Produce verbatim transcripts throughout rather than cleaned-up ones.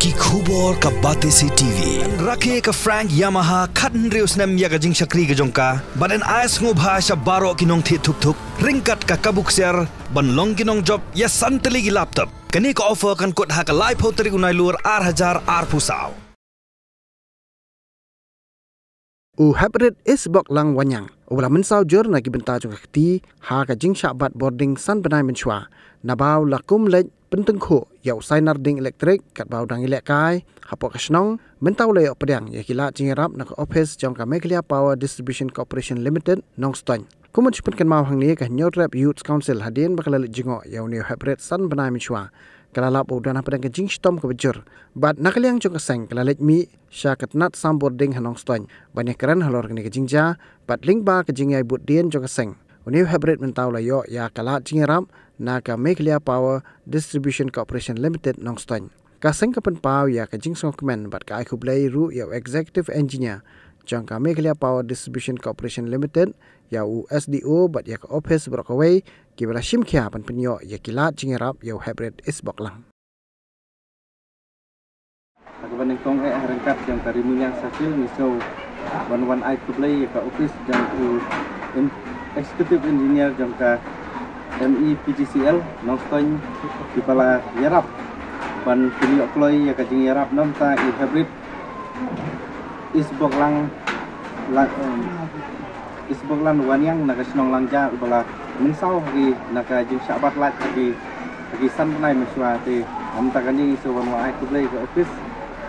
Ki khubor ka Batesi T V. Rakhe ka Frank Yamaha khat hynriew snem ïa ka jingshakri ka jong ka. Bad yn ai sngewbha sha baroh ki nongthied thuk thuk ryngkat ka kabu ksiar ban long ki nongjop ïa san tylli ki laptop. Kane ka offer kan kut ha ka laiphew tarik u Nailur ar hajar arphew saw. U Hybrid Isboklang Waniang, uba la mynsaw jur na ki bynta jong ka kti ha ka jingshah bat bording san bnai mynshuwa, naba u la kum leit pyntyngkhuh ïa u sainar ding elektrik katba u dang ïalehkai hapoh ka shnong, mynta u la ïoh pdiang ïa ki lad jingïarap na ka ophis jong ka Meghalaya Power Distribution Corporation Limited, Nongstoiñ. Kum ban shu pynkynmaw hangne, ka Hynñiewtrep Youth Council, hadien ba ka la leit jngoh ïa une u hybrid san bnai mynshuwa, ka la lap ba u don hapdeng ka jingshitom kaba jur. Bad na ka liang jong ka seng, ka la leit mih sha ka tnat sam bording ha Nongstoiñ ban ïakren halor kane ka jingjia, bad lyngba ka jingïaibud dien jong ka seng, une u hybrid mynta u la ïoh ïa ka lad jingïarap na ka Meghalaya Power Distribution Corporation Limited, Nongstoiñ. Ka seng ka pynpaw ïa ka jingsngewkmen bad ka ai khublei ruh ïa u Executive Engineer jong ka Meghalaya Power Distribution Corporation Limited, ïa u S D O bad ïa ka ophis baroh kawei, kiba la shim khia ban pynïoh ïa ki lad jingïarap ïa u hybrid Isboklang. Ha kaba nyngkong eh, ha ryngkat jong ka Ri Mynjang Circle, ngi sngew ban wan ai khublei ïa ka ophis jong u em-, Executive Engineer jong ka M E P G C L Nongstoiñ, kiba la ïarap ban pynïoh kloi ïa ka jingïarap na ka bynta i hybrid Isboklang, la, em, Isboklang Waniang na ka shnong Langja, uba la mynsaw ha ki na ka jingshah bat lait ha ki, ha ki san bnai mynshuwa. Te na ka bynta kane ngi sngew ban wan ai khublei ïa ka ophis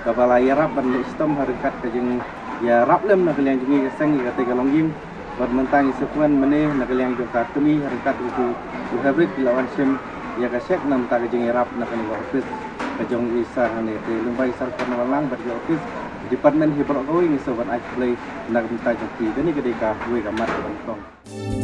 kaba la ïarap ban leit shitom ha ryngkat ka jingïarap lem na ka liang jong ngi ka seng ïa katei ka longïing. Bad mynta ngi sngewkmen mynne na ka liang jong ka kmie ha ryngkat u, u hybrid, ki la wan shim ïa ka cheque na ka bynta ka jingïarap na kane ka ophis ka jong i Sir hangne. Te lyngba i Sir Cornwall Lang bad ka ophis, department hi baroh kawei, ngi sngew ban ai khublei na ka bynta jong ki. Kane ka dei kawei ka mat kaba nyngkong.